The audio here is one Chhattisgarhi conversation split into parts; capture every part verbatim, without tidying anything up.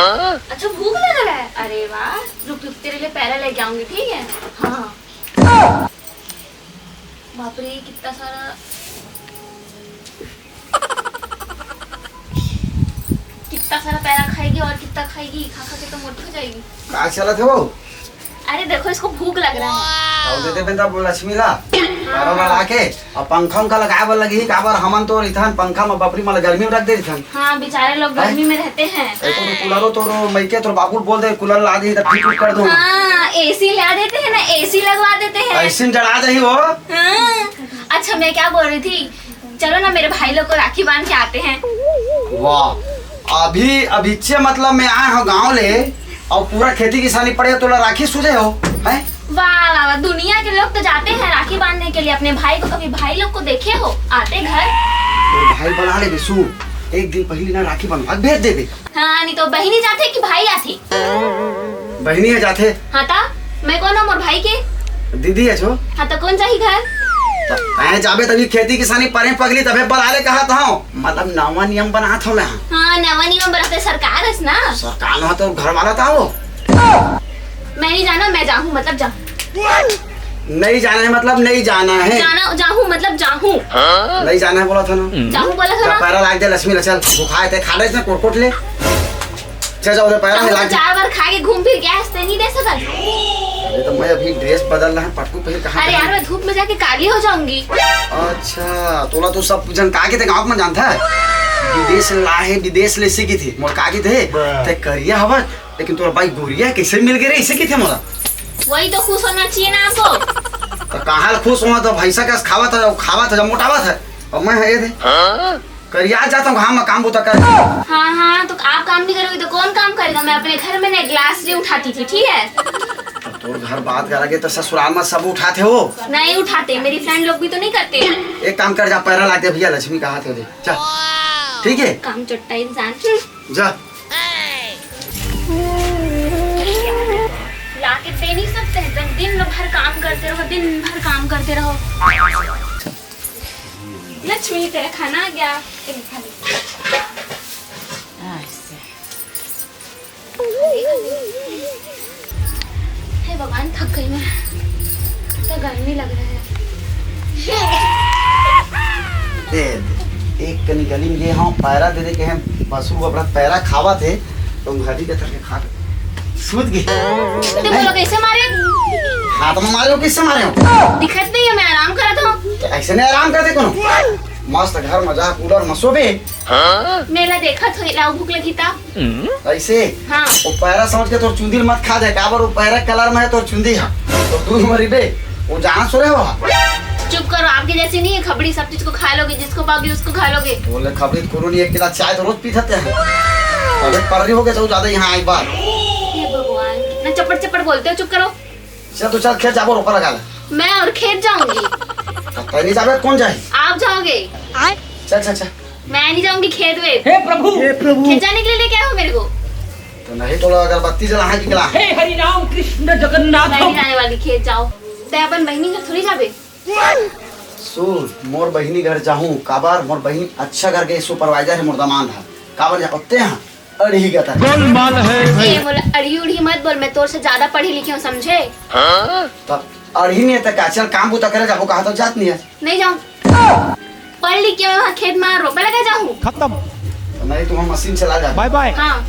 अच्छा, भूख लग रहा है? अरे वाह, रुक रुक, तेरे लिए पैरा लेके आऊंगी, ठीक है? हाँ। बाप रे, कितना सारा, कितना सारा पैरा खाएगी और कितना खाएगी, खा खा के तो मोटी हो जाएगी। का चलत हे वो? अरे देखो, इसको भूख लग रहा है। अउ दे देबे तब लक्ष्मी ला, पैरा ला लाके, अउ पंखा उंखा लगाए बर लगही, काबर हमन तो रहिथन पंखा म बपरी म गर्मी म रख दे रहिथन। हाँ, बेचारे लोग हैं? गर्मी में रहते हैं। एको तो कूलरो तोरो मइके तोर बाबू ल बोल दे, कूलर ला दे, तब ठीक कर दूँ। हाँ, एसी ला देते हैं ना, एसी लगवा देते हैं। एसी में जला दही वो। हाँ। अच्छा, मैं क्या बोल रही थी, चलो ना, मेरे भाई लोग को राखी बांध के आते हैं। वाह, अभी अभिच्चे मतलब मैं आए हँव गाँव ले, अउ पूरा खेती किसानी पड़े हे, तोला राखी सूझे हो, हैं? वाह वाह वाह, दुनिया के लोग तो जाते हैं राखी बांधने के लिए अपने भाई को, कभी भाई लोग को देखे हो आते घर? तोर भाई बना लेबे, सुन, एक दिन पहले ना राखी बंधवा के भेज देबे। हाँ, नहीं तो बहिनी जाथे कि भाई आथे? बहिनी ह जाथे। हाँ ता, मैं कोन हँव मोर भाई के? दीदी ह जो। हाँ तो कोन जाही घर? त तैं जाबे तभी खेती किसानी परे पगली, तभे बला ले कहत हँव। मतलब नवा नियम बनात हँव मैं। हाँ, नवा नियम बनाथे सरकार हस ना। सरकार ह तो घर वाला त हो। मैं नहीं जाना, मैं जाहूँ, मतलब जाहूँ। नहीं जाना है मतलब नहीं जाना है। जाना, जाहूँ मतलब जाहूँ। नहीं जाना है बोला था ना। जाहूँ बोला था जा ना। पैरा लाग दे लक्ष्मी ला, चल भुखाए थे, खा ले इसने कोट कोट ले। चल जाओ उधर पैरा हम लाग दे। चार बार खा के घूम फिर के आए, हंसते नहीं दे सकत। अरे तो मैं अभी ड्रेस बदल रहा है, पटकू पहन कहाँ अरे जाऊँ? यार, मैं धूप में जाके काली हो जाऊंगी। अच्छा, तोला तो सब जन का के ते गाँव में जानता है। विदेश ला है, विदेश ले सीखी थी। मोर का के थे, ते करिया हवा, लेकिन तोर बाई गोरिया कैसे मिल गए रे, इसे किथे मोला? वही तो खुश होना चाहिए ना आपको। तो कहाँ खुश हुआ, तो भैंसा का खावा था, खावा था, जब मोटावा था, और मैं है ये थे। करिया जाता हूँ घाम में काम बूता कर। हाँ हाँ, तो आप काम नहीं करोगे तो कौन काम करेगा? मैं अपने घर में ना ग्लास नहीं उठाती थी, ठीक है? तोर घर बात करा के तो ससुराल में सब उठाते हो। नहीं उठाते, मेरी फ्रेंड लोग भी तो नहीं करते। एक काम कर, जा पैरा लाग दे भैया, लक्ष्मी कहा थे दे, जा। ठीक है, काम चट्टा इंसान। हम्म। जा। ला के दे नहीं सकते हैं, तुम दिन भर काम करते रहो, दिन भर काम करते रहो। लक्ष्मी, तेरा खाना आ गया, तेरे खा ले। हे भगवान, थक गई मैं, इतना गर्मी लग रहा है। ए, एक कनी गली में गे हँव, पैरा दे दे के हम बसरू अपना पैरा खावा थे, तो घड़ी के थर के खा के सूत गई। तो बोलो कैसे मारे? हाथ में मारे हो, किससे मारे हो? दिखत नहीं है, मैं आराम करत हँव। तो ऐसे नहीं आराम करते कोनो। मस्त घर में जा, कूलर में सोबे। मेला देखत हो, इलाऊ भूख लगी ता। ऐसे? हाँ। वो पैरा समझ के तोर चुंदी मत खा दे, काबर वो पैरा कलर में है तोर चुंदी है। तो दूध मरीबे, वो जहाँ सुरे हो। चुप करो, आपके जैसी नहीं है खबड़ी, सब चीज को खा लोगे, जिसको पाओगे उसको खा लोगे। बोले खबड़ी तो कोनो नहीं, एक गिलास चाय तो रोज पी थते हैं। अबे पर्री हो गया, चलो ज्यादा यहाँ एक बार। हे भगवान, कितना चपड़ चपड़ बोलते हो, चुप करो। चल तो चल, खेत जाबो, रोपा लगा ले। मैं और खेत जाऊंगी। अब तै नहीं जाबे, कौन जाही? आप जाओगे। चल चल चल। मैं नहीं जाऊंगी खेत में। हे प्रभु, हे प्रभु। खेत जाने के लिए लेके आए हो मेरे को? तो नहीं तो अगरबत्ती जला है कि गला? हे हरि राम कृष्ण जगन्नाथ। मैं नहीं जाने वाली खेत, जाओ। तै अपन बहिनी घर थोड़ी जाबे। सुन, मोर बहिनी घर जाहूँ, काबर मोर बहिनी अच्छा घर के सुपरवाइजर है, मोर दामाद है। काबर जा ओते हैं, अड़ही का था। गोलमाल है भाई। ए, मोला अड़ही उड़ही मत बोल, मैं तोर से ज्यादा पढ़ी लिखी हूँ, समझे? तब अड़ही नहीं है तो का? चल काम बूता करे जाबो, कहा तो जात नहीं है। नहीं जाऊँ। पढ़ लिख के मैं वहाँ खेत में रोपा लगा जाऊँ। खत्म। तो नहीं तो वहाँ मशीन चला जाबो। बाय बाय। हाँ,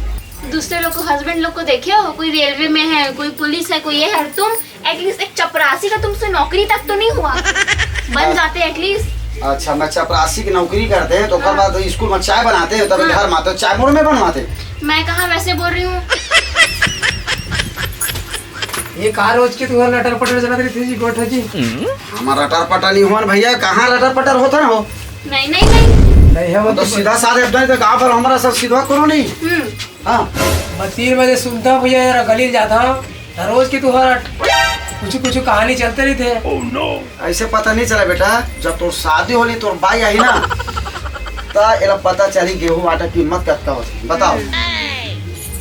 दूसरे लोग को, हस्बैंड लोग को देखे हो, कोई रेलवे में है, कोई पुलिस है, कोई ये है, तुम एटलीस्ट एक चपरासी का तुमसे नौकरी तक तो नहीं हुआ, बन जाते एटलीस्ट। अच्छा, मैं चपरासी की नौकरी करते हैं तो ओकर बाद स्कूल में चाय बनाते हैं, तब हाँ। घर में तो चाय मोड़ में बनवाते। मैं कहाँ वैसे बोल रही हूँ। ये कहाँ रोज की तुम्हारा लटर पटर चलत रही थी जी, गोठा जी? हमारा लटर पटर नहीं हुआ ना भैया, कहाँ लटर पटर होता ना हो? नहीं नहीं नहीं। नहीं है वो हम तो तो सीधा साधे अपना तो गाँव पर हमारा सब सीधा करो नहीं। हम्म। हाँ। मैं तीन बजे सुनता हूँ भैया, यार गली जाता हूँ। रोज की तुम्हारा कुछ कुछ कहानी चलते रही थे। ऐसे पता नहीं चला बेटा, जब तोर शादी होली, तोर बाई आई ना, त एला पता चली गेहूं आटा कीमत कतका होथे। बताओ।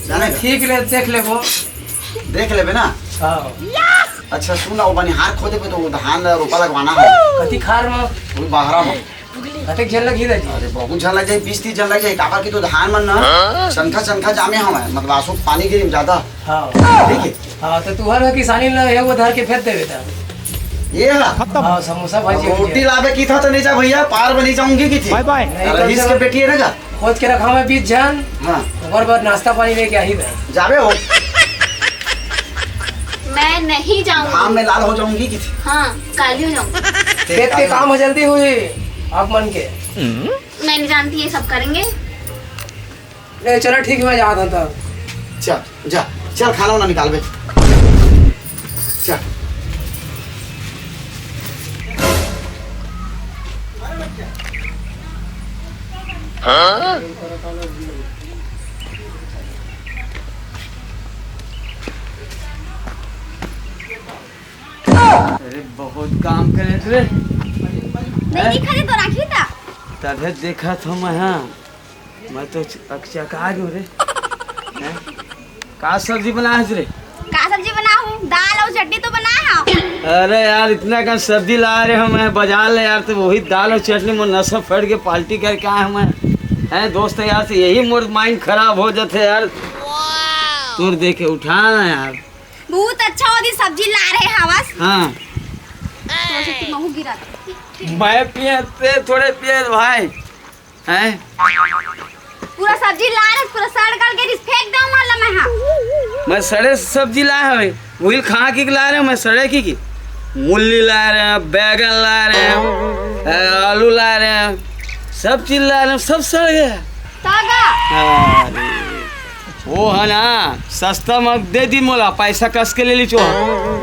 जाने का? ठीक ले, देख लेबो। देख लेबे ना? हाँ। अच्छा सुन, वो बनिहार खोजे पे तो वो धान रोपा लगवाना है। कति खार में? वो बहरा में। कतेक झन लगही दाजी? अरे, बहुत झन लग जाही, बीस तीस झन लग जाही, काबर कि तो धान मन ना संखा संखा जामे हवय, मतलब आसो पानी गिरी जादा। हाँ। ठीक है। हाँ, तो तुहर ह किसानी ल एगो धर के फेर देवे त। ये हा? हाँ, समोसा भाजी रोटी लाबे की था तो नहीं जा भैया, पार बनी जाऊंगी की थी। बाय बाय। नहीं, रईस के बेटी है ना का? खोज के रखा मैं बीस झन। हाँ। ओकर बाद नाश्ता पानी लेके आही मैं। जाबे हो। मैं नहीं जाऊंगी। घाम में लाल हो जाऊंगी की थी। हाँ, काली हो जाऊंगी। खेत के काम ह जल्दी होही आप मन के। मैं नहीं जानती, ये सब करेंगे। ले, चलो ठीक है, मैं जात हूँ तब। चल, जा, चल, खाना वाना निकालबे। चल। अरे, बहुत काम करे रे। नहीं दिखा दे तो राखी था। तभे देखत हूँ मैं, हाँ। मैं तो च-, अकचका गयो रे। हैं? का सब्जी बनाए हस रे? का सब्जी बनाहूँ? दाल अउ चटनी तो बनाए हव। अरे यार, इतना कन सब्जी लाए रहे हँव मैं बाजार ले यार, तो वही दाल अउ चटनी में नशा फट के पार्टी करके आए हँव मैं। हैं दोस्त यार, तो यही मोर mind खराब हो जाथे यार। तोर देखे उठा ना यार। बहुत अच्छा होही सब्जी ला रहे हवस। हाँ। थोड़ा सा तुम महू गिरा दे। मैं पिए ते थोड़े पिए भाई। हैं? पूरा सब्जी ला रहे, पूरा सड़ गल के रिस फेंक दो मन ला मैं, हाँ। मैं सड़े सब्जी लाए हवे, वही खा के ला रहे हँव मैं, सड़े की की। मूली ला रहे हँव, बैगन ला रहे हँव, ए, आलू ला रहे हँव, सब चीज ला रहे हँव, सब सड़ गया। तागा। अरे, वो है ना, सस्ता में दे दी मोला, पैसा कस के ले ली चो,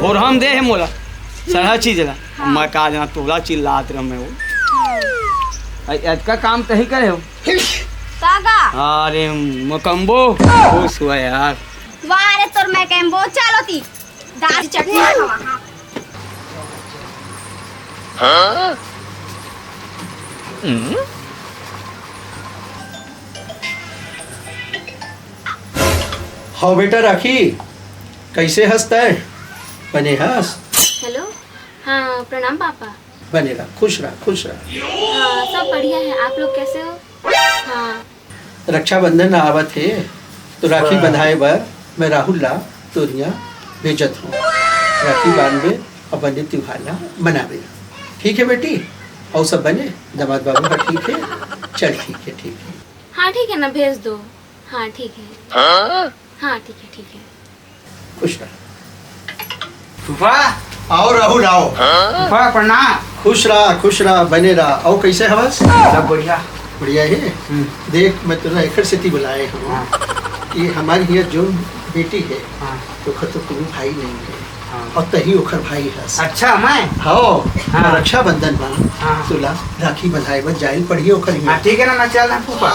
और हम दे है मोला, सड़ा चीज ला। हाँ। मैं का जाना तोला चिल्लात रह मैं वो। अ-, अतका काम तही करे हो। तागा। अरे मकम्बो, खुश हुआ यार। वाह रे तोर मकम्बो, चलो ती। दाल चटनी खावा, हाँ। हव बेटा राखी, कइसे हस तैं? बने हस? हेलो, हाँ, प्रणाम पापा। बने रह, खुश रह, खुश रह। हाँ, सब बढ़िया है। आप लोग कैसे हो? हाँ। रक्षाबंधन आवत हे, तो राखी बंधाए बर मैं राहुल ला तोर इहाँ भेजत हँव। राखी बांधबे अउ बने तिहार ला मनाबे। ठीक है बेटी, अउ सब बने? दामाद बाबू ह ठीक है? चल ठीक है, ठीक है। हाँ, ठीक है ना, भेज दो। हाँ, ठीक है। हाँ, ठीक है, ठीक है। खुश रह। फूफा, आओ राहुल, आओ। फूफा, प्रणाम। खुश रह, खुश रह, बने रह। अउ कइसे हवस? सब बढ़िया। बढ़िया हे। हम्म। देख, मैं तोला एकर सेती बुलाए हँव हाँ। कि हमर इहाँ जोन बेटी हे, हाँ। ओकर तो कोनो भाई नहीं हे। हाँ। अउ तहीं ओकर भाई हस। अच्छा, मैं? हव, हाँ। रक्षाबंधन मा हाँ। तोला राखी बंधाए बर जाए ल पड़ही ओकर इहाँ। हाँ, ठीक है ना, मैं चल रहा हूँ फूफा।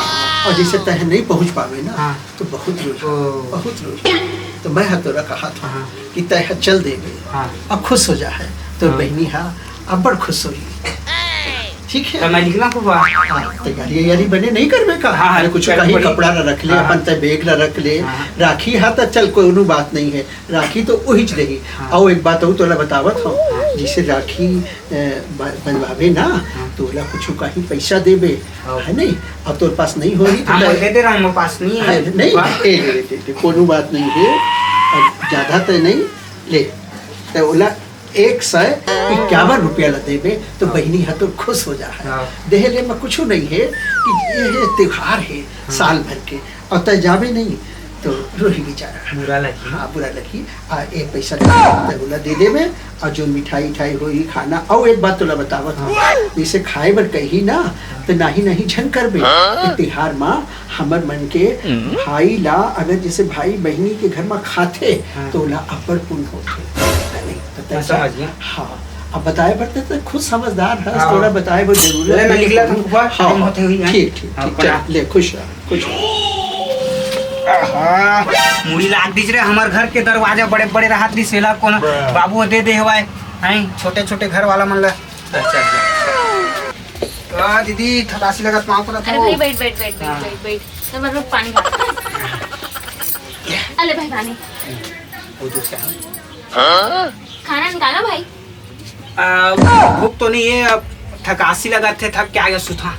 अउ जइसे तैं नहीं पहुँच पाबे ना, हाँ। तो बहुत रोई, ओ। बहुत रोई। तो मैं ह तोला कहत हँव हाँ। कि तैं ह चल देबे। हाँ। अब खुश हो जाहे, तोर हाँ। बहिनी ह अब्बड़ खुश होही। ठीक है? तो मैं निकला फूफा। हाँ, तैयारी वैयारी बने नहीं करबे का? हाँ, हाँ, अरे कुछ कहीं कपड़ा ला रख ले, हाँ, अपन तैं बैग ला रख ले। हाँ, हाँ। राखी ह त चल कोनो बात नहीं है, राखी तो उहीच रही। हाँ। अउ एक बात अउ तोला बतावत हँव, हाँ। जइसे राखी, अ, ब-, बंधवाबे ना, हाँ। तो ओला कुछ कहीं पैसा देबे, हाँ। है नहीं? अब तोर पास नहीं होही तो हाँ, मैं दे दे रहा हूँ, मोर पास नहीं है। है, नहीं? वाह। ए, ले, ले, ले, ले, कोनो बात नहीं है। अब ज्यादा तैं नहीं, ले। तैं ओला एक सौ इक्यावन रुपया ला देबे, तो हाँ। बहिनी ह तो खुश हो जाहे। हाँ। देहे ले में कुछ नहीं है कि ये, ये त्योहार है हाँ। साल भर के, अउ तैं जाबे नहीं तो रोही बेचारा। बुरा लगी। हाँ, बुरा लगी। आ, ए पैसा तैं ओला दे देबे, अउ जो मिठाई उठाई होही खाना। अउ एक बात तोला बतावत हँव, हाँ। जइसे खाए बर कही ना, त नाही नाही झन करबे। हाँ। ए तिहार मा हमर मन के हम्म। भाई ला अगर जइसे भाई बहिनी के घर मा खाथे, हाँ। त ओला अब्बड़ पुण्य होथे। है नहीं? त मैं तैसा समझ गया। हाँ, अब बताए बर त, त खुद समझदार हस, हाँ। तोला बताए बर जरूरत ले, मैं नहीं। लिख लेता हूँ, फूफा, हाँ, time होते हुई, हाँ। ठीक, ठीक, हाँ, ठीक, प्रणाम। चल, ले, खुश रह। कुछ आहा, मुड़ी लाग दीज रे, हमर घर के दरवाजा बड़े बड़े रहत रहिस, एला कोन बाबू दे दे हवय, हैं, छोटे छोटे घर वाला मन ला। अच्छा, अच्छा। आ, दीदी, थकासी लगत, पाँव परत हँव। अरे भाई, बैठ, बैठ, बैठ, बैठ, हाँ। बैठ, बैठ। तो मतलब पानी भर। अले भाई, पानी। वो दूसरा। खाना निकाला भाई। आ, भूख तो नहीं है, अब थकासी लगत हे, थक के आ गया सुथा।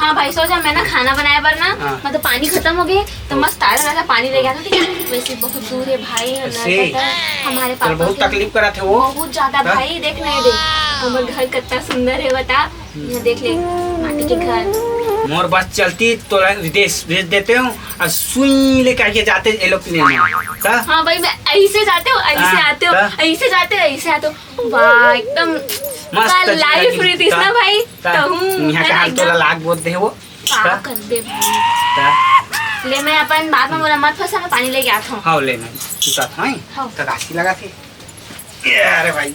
हाँ भाई, सोचा मैं ना खाना बनाए बर ना, हाँ। मतलब पानी खत्म हो गए, तो हाँ। मस्त ताजा ताजा पानी ले गया था, ठीक है? वैसे बहुत दूर है भाई, हम ऐसे? नहीं पता, हमारे चल, पापा बहुत के तकलीफ करा थे वो। बहुत ज्यादा हाँ? भाई, देख ना ये देख, हमारे घर कितना सुंदर है, बता। ये देख ले, माटी के घर। मोर बस चलती तो विदेश भेज देते हूँ, और सुई लेकर के जाते ये लोग ने। का? हाँ भाई, मैं ऐसे जाते हो, ऐसे हाँ, आते हो, का? ऐसे जाते हो, ऐसे आते हो। वाह, एकदम मस्त का चीज लाइफ लगी। रही थी का? ना भाई, का? तो हूँ, यहाँ है का ना हाल तोला एकदम। लाग बोलते हो? का का? कर दे भाई? का? ले, मैं अपन बात में बोला, मत फंसा, मैं पानी लेके आता हूँ। हाँ, ले, मैं सुता था, हैं? हाँ। तो घासी लगा थे। ये, अरे भाई,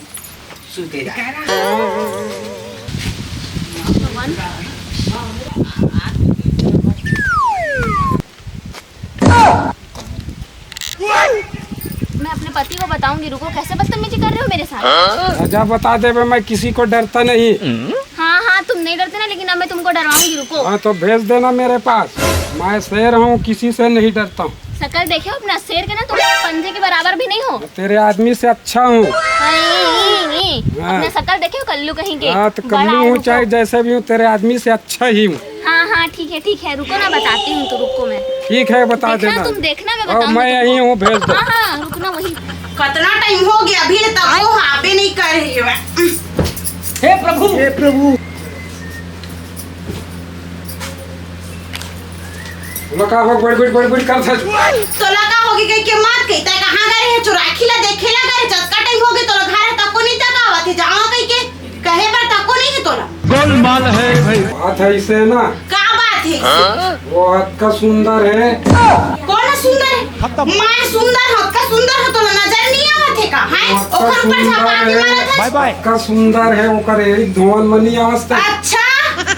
सुते जा। मैं अपने पति को बताऊंगी, रुको, कैसे बदतमीजी कर रहे हो मेरे साथ। राजा बता दे बे, मैं किसी को डरता नहीं। हाँ हाँ, तुम नहीं डरते ना, लेकिन अब मैं तुमको डरवाऊंगी, रुको। हाँ, तो भेज देना मेरे पास, मैं शेर हूँ, किसी से नहीं डरता हूँ। शकल देखे हो अपना शेर के ना, तुम पंजे के बराबर भी नहीं हो। तेरे आदमी से अच्छा हूँ। अरे, ये, ये, हाँ। अपना शकल देखे हो, कल्लू कहीं के। हाँ, तो बड़ा कल्लू है, हूँ, रुको। चाहे जैसे भी हूँ, तेरे आदमी से अच्छा ही हूँ। हाँ हाँ, ठीक है, ठीक है, रुको ना, बताती हूँ, तो रुको मैं। ठीक है, बता देखना देना। तुम, देखना, मैं और बताऊंगी मैं तुमको। यहीं हूँ, भेज दो। हाँ हाँ, रुकना वही। कितना टाइम हो गया, अभी ले तक वो आबे नहीं कर रही है। हे प्रभु, हे प्रभु। लका हो, बड़ बड़ बड़ बड़ कर था। तो लका होगी कहीं के मत कही, तै कहाँ गए है? चुराखी ला देखे ला गए, जतका टाइम हो गए तो घर है, तको नहीं तक आवत है, जावा कहीं के कहे बर तको नहीं है तोला। गोलमाल है भाई। बात है इसे ना। का बात है? वो अतका सुंदर है। कौन सुंदर है? खत्म। मैं सुंदर हूँ, का सुंदर हो तोला नजर नहीं आवत है का? हैं? अतका ओकर ऊपर सुंदर झपा के है। मारत है। बाय बाय। अतका सुंदर है, ओकर एड़ी धोवन मनी अवस्था। अच्छा,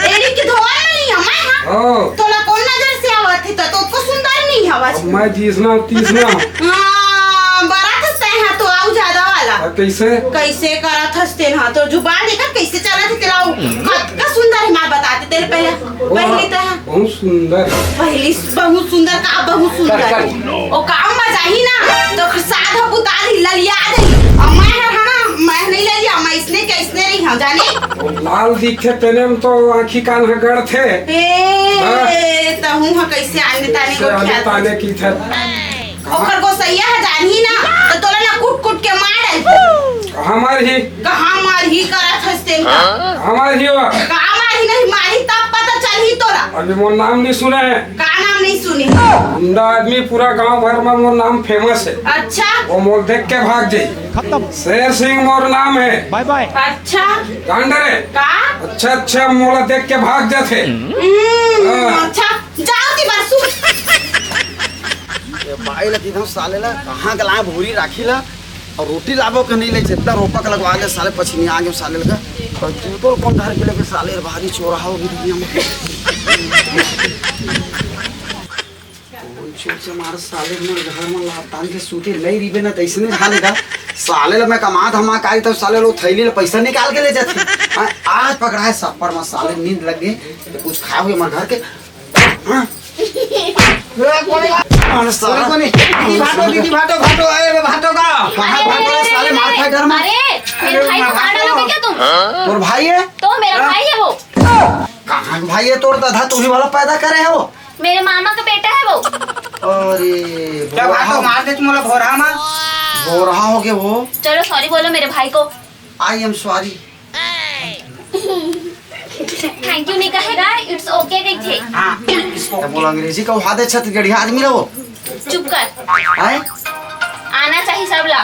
एड़ी के धोवन मनी है, मैं हाँ? हाँ। तोला कौन नजर से आवत है? तो, तो को सुंदर नहीं हवस। अब मैं जीसना तीसना। हाँ, बड़ा तो तै हाँ तो आऊ ज्यादा वाला। अब कैसे? कैसे करत हस तेन हा? तो जुबान देखत कैसे चलत है तेरा? कतका सुंदर है, मैं बताते तेरे पहले, पहली तो है। बहुत सुंदर। पहली बहुत सुंदर का, बहुत सुंदर। कर, कर। ओ काम मजा ही ना, तो साध बुता दी, ललिया दे। अब मैं हर है ना, मैं नहीं ललिया, मैं इसने के इसने नहीं हूँ, जाने? वो लाल दिखे तेने में तो आँखी कान ह गड़ थे। ए, हाँ? तहूँ ह कैसे आने ताने से को आने ख्याल ताने की थे। ओकर गोसैया ह जानही ना, तो तोला ना कूट कूट के मार डालही। कहाँ मारही? कहाँ मारही करत हस तेन का? कहाँ मारही हो? कहाँ मारही नहीं, मारही तब पता चलही तोला। अभी मोर नाम नहीं सुने है। का नाम नहीं सुने? गुंडा आदमी पूरा गांव भर में मोर नाम फेमस है। अच्छा। वो मोर देख के भाग जाई। खत्म। शेर सिंह मोर नाम है। बाय बाय। अच्छा। गांडर है। का? अच्छा, अच्छा, मोला देख के भाग जाथे। हम्म, हाँ। अच्छा। जाओ ती बरसू। ये बाई ला किधर साले ला, कहाँ के लाए भूरी राखी ला, और रोटी लाबो के नहीं ले, जितना रोपक लगवा दे साले पछिनी आगे साले लगा। और तू तो कौन घर के लेके साले भारी चोरा हो भी दुनिया में। कोई चोर से मार साले, हमर घर में लात तान के सूते नहीं रहिबे ना, तैसने खा लेगा। साले ला मैं कमा धमा के आई, तब साले लोग थैली ले पैसा निकाल के ले जाते। हाँ, आज पकड़ा है सप्पर में साले, नींद लग गई, तो कुछ खाओगे हमारे घर के। हाँ? ए, कोने का? अरे साला। कोने, कोने? दीदी भाटो, दीदी भाटो, भाटो, ए, भाटो का? कहाँ भाटो है साले, मार खाए घर में? अरे, मेरे भाई को मार डालोगे क्या तुम? तोर भाई है? तो मेरा हाँ? भाई है वो। कहाँ का भाई है तोर दादा? तू ही वाला पैदा करे है वो। मेरे मामा का बेटा है वो। अरे, क्या भाटो भोरहा। मार दे तुम लोग भोरहा में? भोरहा हो गया वो। चलो सॉरी बोलो मेरे भाई को। I am sorry। Thank you नहीं कहेगा, इट्स ओके कही थे। हाँ, इसको तो बोला अंग्रेजी का, वो हाथ है छत्तीसगढ़िया आदमी रहो। चुप कर। हैं? आना चाहिए सब ला।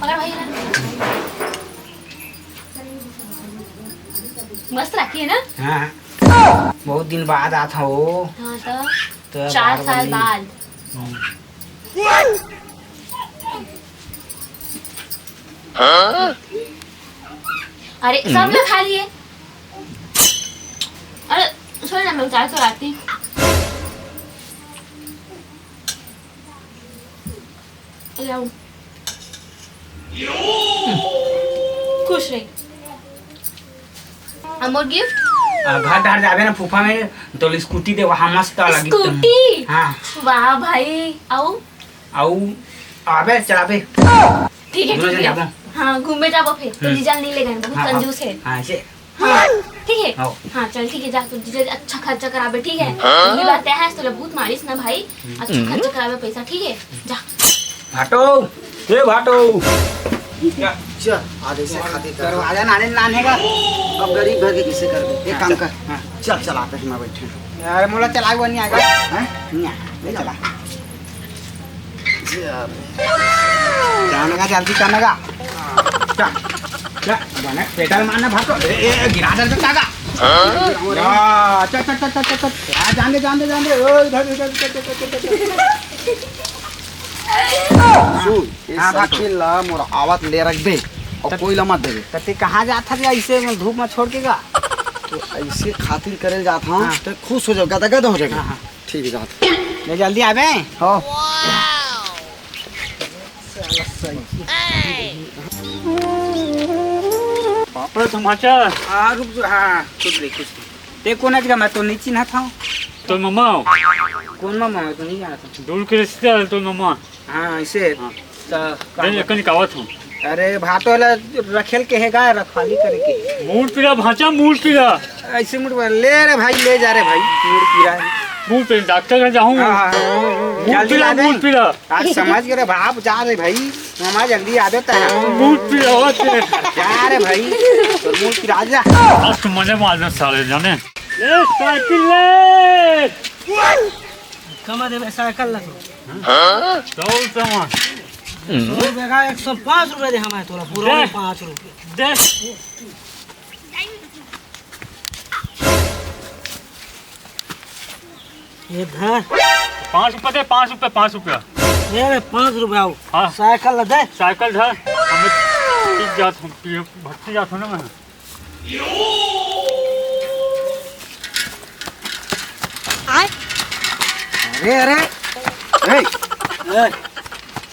पकड़ भाई ना। मस्त राखी है ना? हाँ, बहुत दिन बाद आत हूँ। हाँ तो तो चार बार साल बोली। बाद। हम्म। अरे सब लोग खा लिए। अरे सुन ना, मैं उतार तो आती। ले आओ। खुश रही। अउ मोर गिफ्ट? आ, घर डहर जाबे ना फूफा में, तो स्कूटी दे, वहाँ मस्त वाला गिफ्ट है। स्कूटी? हाँ। वाह भाई, अउ? अउ आबे, चलाबे। ठीक है, दोनों ठीक जन है। जाबो। हाँ, घूमे जाबो फिर। तो हम्म। जीजा नहीं ले गए, बहुत हाँ, हाँ। कंजूस है। हाँ, ऐसे। हाँ, ठीक है। हाँ। हाँ, चल ठीक है, जा तू जीजा अच्छा खर्चा कराबे, ठीक है? हाँ। ये बात है, तोला बहुत मारिस ना भाई, अच्छा खर्चा कराबे पैसा, ठीक है? जा। भाटो, ए भाटो। चल, आज ऐसे खातिर कर। दरवाजा नाने नाने का। अब गरीब घर के किसे कर दे? एक हाँ, काम चल। कर। हाँ। चल, चल, आप इसमें बैठे। अरे मोला चलाए हुआ नहीं आएगा। हैं? नहीं आएगा। ले चला। जाने का जल्दी करने का। चल, चल, जाने पेडल मारना भाग तो। ए, ए, ए, गिरा दे तो काका। हाँ? या, चल, चल, चल। आ, जान दे, जान दे, जान दे। ओ, इधर, इधर, इधर, इधर, इधर। सुन, ये हाँ, भाटो। साइकिल ला मोर आवत ले रख दे और तब कोई ला मत देबे। त ते कहाँ जात हस ऐसे में धूप में छोड़ के का? तो ऐसे खातिर करे जात हूँ, हाँ। तो खुश हो जाओ, गदगद हो जाएगा। हाँ, हाँ। ठीक है, जात। ले जल्दी आबे। हाँ। पापड़, टमाटर। हाँ, रुक जा, हाँ, कुछ नहीं, कुछ नहीं। ते कोन अजगा, मैं तो नहीं चिन्हत हूँ। तो ममा हो। कोन ममा हो, तो नहीं जानत हूँ। दूर के रिश्तेदार तो ममा। हाँ, ऐसे। हाँ। तो का दे, बोल- कनी कावत हूँ। अरे, भाटो ला रखेल के है गा, रखवाली करे के। मूड़ पीला भांचा, मूड़ पीला। ऐसे मूड़ पीला। ले रे भाई, ले जा रे भाई, मूड़ पीला है। मूड़ पीला, डॉक्टर घर जाऊँ। हाँ, हाँ, हाँ। मूड़ जल्दी पीला, ला दे। मूड़ पीला। आज समझ गए रे बाप, जा रे भाई, मामा जल्दी आ जाता है। मूड़ पीला होते। जा रे भाई, मूड़ पीला, जा। आज तो मजे मार दे साले जाने। ले साइकिल ले। कमा देबे साइकिल ला तो। हाँ? सौ सामान। सौ रुपये का एक सौ पाँच रुपये दे हमारे तोला, पूरा दे। पाँच रुपये। दे। ये धर। पाँच रुपये दे, पाँच रुपये, पाँच रुपया। ये रे, पाँच रुपये आओ। हाँ। साइकिल ला दे। साइकिल धर, हमें ठीक जात हम, भटकी जात हो ना मैं। अरे, अरे, ए, ए।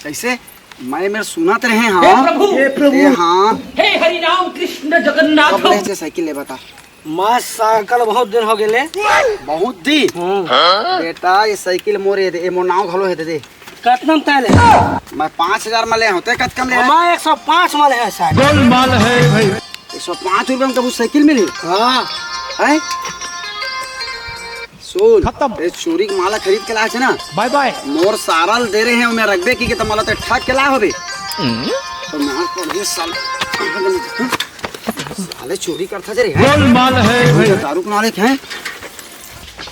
कैसे? मैं, मैं सुनत रहे, हाँ। हे प्रभु। हे प्रभु। ए, हाँ। हे हरि राम कृष्ण जगन्नाथ। कब ले जे साइकिल ले बता। मैं साइकिल बहुत दिन हो गेले। बहुत दिन? हाँ। बेटा, ये साइकिल मोर हे दे, ये मोर नाव घलो हे दे, दे। कतना में तैं ले? मैं पाँच हजार में ले हूँ, तैं कतका में ले हस? मैं एक सौ पाँच में ले हूँ साइकिल। गोलमाल है भाई। एक सौ पाँच रुपये में कभू साइकिल मिली? हाँ। हैं? सुन, खत्म। ये चोरी के माला खरीद के लाए छे ना? बाय बाय। मोर सारा ल दे रहे हैं, मैं रखबे की के तो मला ते ठग के लाए होबे। हम्म। तो मार पड़ गई साल। साले चोरी करता जे रे, हैं? गोलमाल है भाई। दारू के मालिक हैं?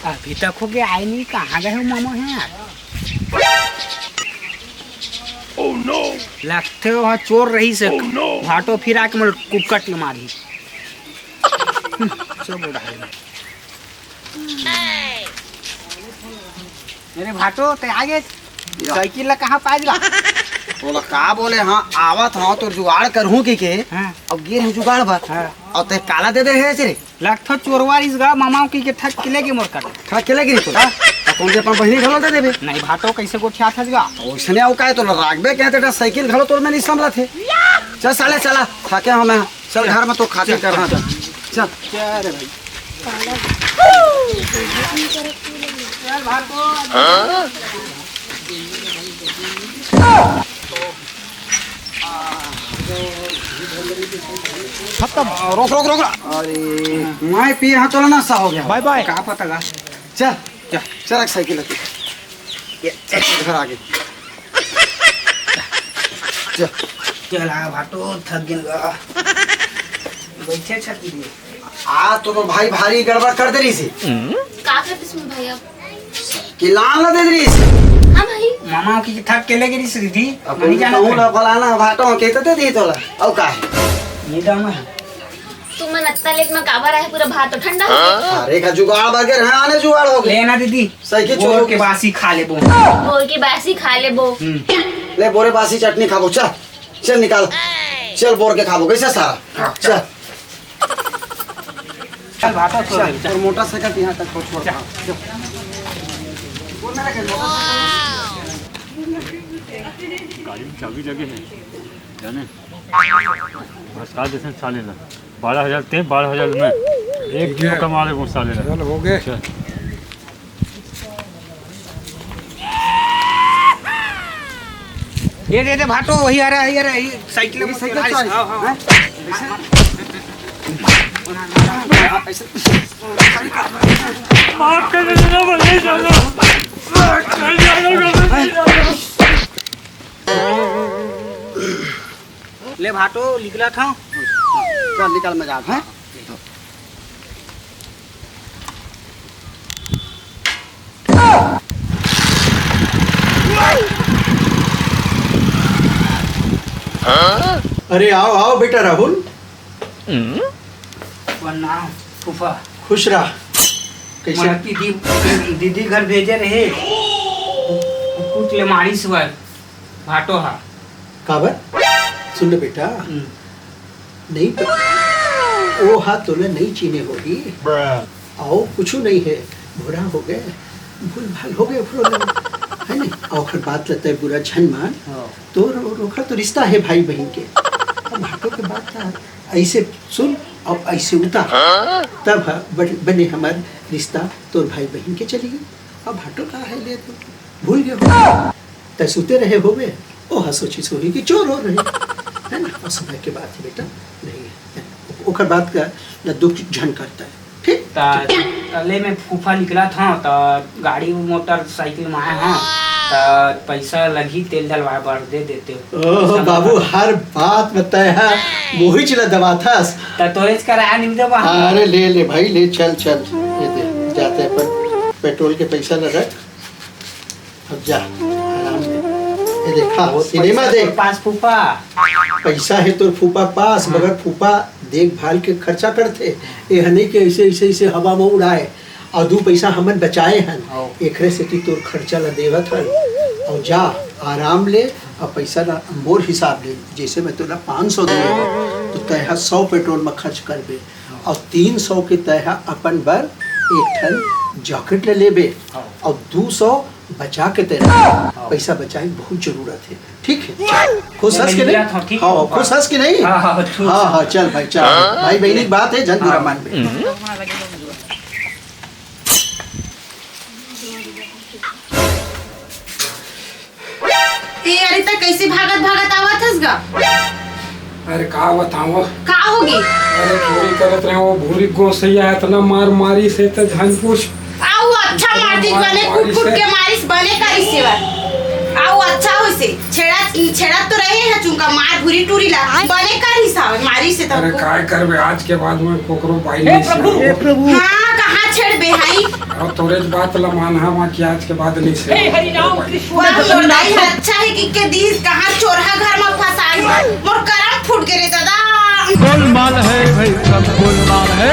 अभी तक हो गया, आए नहीं, कहाँ गए हो मामा हैं यार? Oh no! लगथे वहाँ चोर रही से। Oh no! भाटो फिर आके मोला कुकट के मारी। चुप रहा। अरे भाटो, तैं आगे? या। साइकिल ला कहाँ पाय ला? बोला, का बोले, हाँ, आवत हूँ, तोर जुगाड़ करहूँ कहिके। हाँ। अब गे रहेंव जुगाड़ बर। हाँ। अउ तैं काला दे दे हे रे? लगथे चोरवा रिहिस गा, मामा कहिके ठग के लेगे मोर करा। ठग के लेगे रे तोला? हाँ। त कोन से अपन बहिनी घलो दे देबे? नहीं भाटो, कैसे गोठियाथस गा? ओइसने अउ काय, तोला राखबे कहे तेटा साइकिल घलो तोर में नहीं संभलत हे। चल साले, चला, थके हँव मैं। चल घर में तो खातिर कर, हाँ, चल। चल। क्या रे भाई? चल भाटो। खत्म। आ, रोक, रोक, रोक, रोक। अरे, मैं पी रहा, तोला नशा हो गया। बाय बाय। का पता गा? चल, चल, चल, रख साइकिल रख। ये, चल, घर आगे। चल। चला भाटो, थक गेन गा। बैठे छती में। आज तो, तो भाई भारी गड़बड़ कर दे रहिस हे। का कर दिस में भाई अब? कि लान ला दे दे रहिस। हाँ भाई। मामा कहिके ठग के लेगे रहिस दीदी। अब नहीं जाना कहूँ था। ना फलाना भाटो कहिके दे दी तोला। अउ का हे? ये दाम है। तुमन अत्ता लेट में काबर आए, पूरा भात तो ठंडा हो गया। अरे का जुगाड़ बगैर है, आने जुगाड़ हो गया। लेना दीदी। साइकिल बोर चोरी के हो गई। बासी खा लेबो। बोर के बासी खा लेबो। हम्म। ले बोरे बासी चटनी खाबो, चल। चल निकाल। चल बोर के खाबो, कैसे सारा? हाँ, चल। चल। चल भाटो छोड़ चल, दे, चल। और मोटरसाइकिल यहाँ तक छोड़, छोड़। चल। हाँ, चल। गाड़ी में चाबी लगे है, जाने। भसका जैसे साले ला। बारह हजार ते, बारह हजार में। एक ठीक दिन है। कमा ले वो साले ला। चल, हो गए। चल। ये दे दे भाटो, वही आ रहा है, ये रहा, ये साइकिल में साइकिल चढ़ा, चाल। हाँ, हाँ। हैं? ले भाटो, निकला था। चल, निकल, मैं जात हँव। अरे, आओ, आओ बेटा राहुल। प्रणाम फूफा। खुश रह। कैसे? मोला दीदी, दीदी घर भेजे रहे, कुकुट ले मारिस बर भाटो हा। काबर? सुन ना बेटा, हम्म। नहीं प-, ओ हा तोला नहीं चीन्हे होही। अउ कुछु नहीं हे, बूढ़ा हो गे, भूल भाल हो गे ओखरो ले, है नी? अउ ओखर बात ल तैं बुरा झन मान। हाँ। तोर अउ ओखर तो रिश्ता हे भाई बहिन के। अब भाटो के बात ला अइसे सुन अउ अइसे उतार, तब ह बन-, बने हमर रिश्ता तोर भाई बहिन के चलही। अब भाटो का हे ले तो भूल गे हो। तैं सुते रहे होबे, ओ हा सोचिस होही कि चोर हो रहे, है ना? अउ समय के बात हे बेटा, नहीं, ओखर बात का न दुख झन कर तैं, ठीक? त, त ले मैं फूफा निकलत हँव, त गाड़ी मोटर साइकिल में आए हँव, त पैसा लगही तेल डलवाए बर, दे देते हो। ओह, पैसा बाबू, लगा। हर बात में तैं हा मोहिच ला दबाथस। त तोरेच कराया नहीं देबा। अरे ले, ले भाई, ले, चल, चल, ये दे, जाते अपन पेट्रोल के पैसा ला रख। अब जा, आराम से। ये देखा हो, सिनेमा पैसा देख। तोर पास फूफा। पैसा हे तोर फूफा पास, हाँ। मगर फूफा देखभाल के खर्चा करथे। ये ह नहीं कि अइसे, अइसे, अइसे हवा में उड़ाए। अउ दू पैसा हमन बचाए हन, हाँ। एकरे सेती तोर खर्चा ला देवत हन। अउ जा, आराम ले, अउ पैसा ला मोर हिसाब ले। जइसे मैं तोला पाँच सौ दिए हँव, त तैं ह सौ पेट्रोल में खर्च करबे। अउ तीन सौ के तैं ह अपन बर एक ठन जैकेट ले लेबे, हाँ। अउ दू सौ बचा के तैं रख। हाँ। पैसा बचाए के बहुत जरूरत हे, ठीक हे? खुश हस कि नहीं? हाँ, ठीक हे। हाँ, खुश हस कि नहीं? हाँ, हाँ, खुश हाँ, हँव। हाँ, चल भाई, चल। हाँ। भाई बहिनी के बात हे, झन बुरा हाँ। मानबे। हम्म। ए, अरे, त कइसे भागत भागत आवत हस गा? अरे, का बतावँव? का होगे? अरे, चोरी करत रहेंव, वो भूरी गोसइया अतना मार मारिस हे, त झन पूछ। अउ अच्छा मार दिस, मार बने कुट मारिस कुट हे। के मारिस, बने करिस हे बर। अउ अच्छा होइस हे, छेड़ा, छेड़ा तो रहे हे चुंका, मार भूरी टूरी ला, बने करिस हे, मारिस हे अरे, तब। काय करबे, आज के बाद में कोकरो बाई हे नहीं प्रभु, से। हे प्रभु। हाँ, कहाँ छेड़बे हई? अउ तोरेच बात ला मानहूँ मैं कि आज के बाद नहीं से। हे हरि राम कृष्ण वाह, मोर दाई ह अच्छा हे कि के दिस, कहाँ चोरहा घर में फँसाइस। मोर करम फूट गे रे दादा। गोलमाल है भाई, सब गोलमाल है।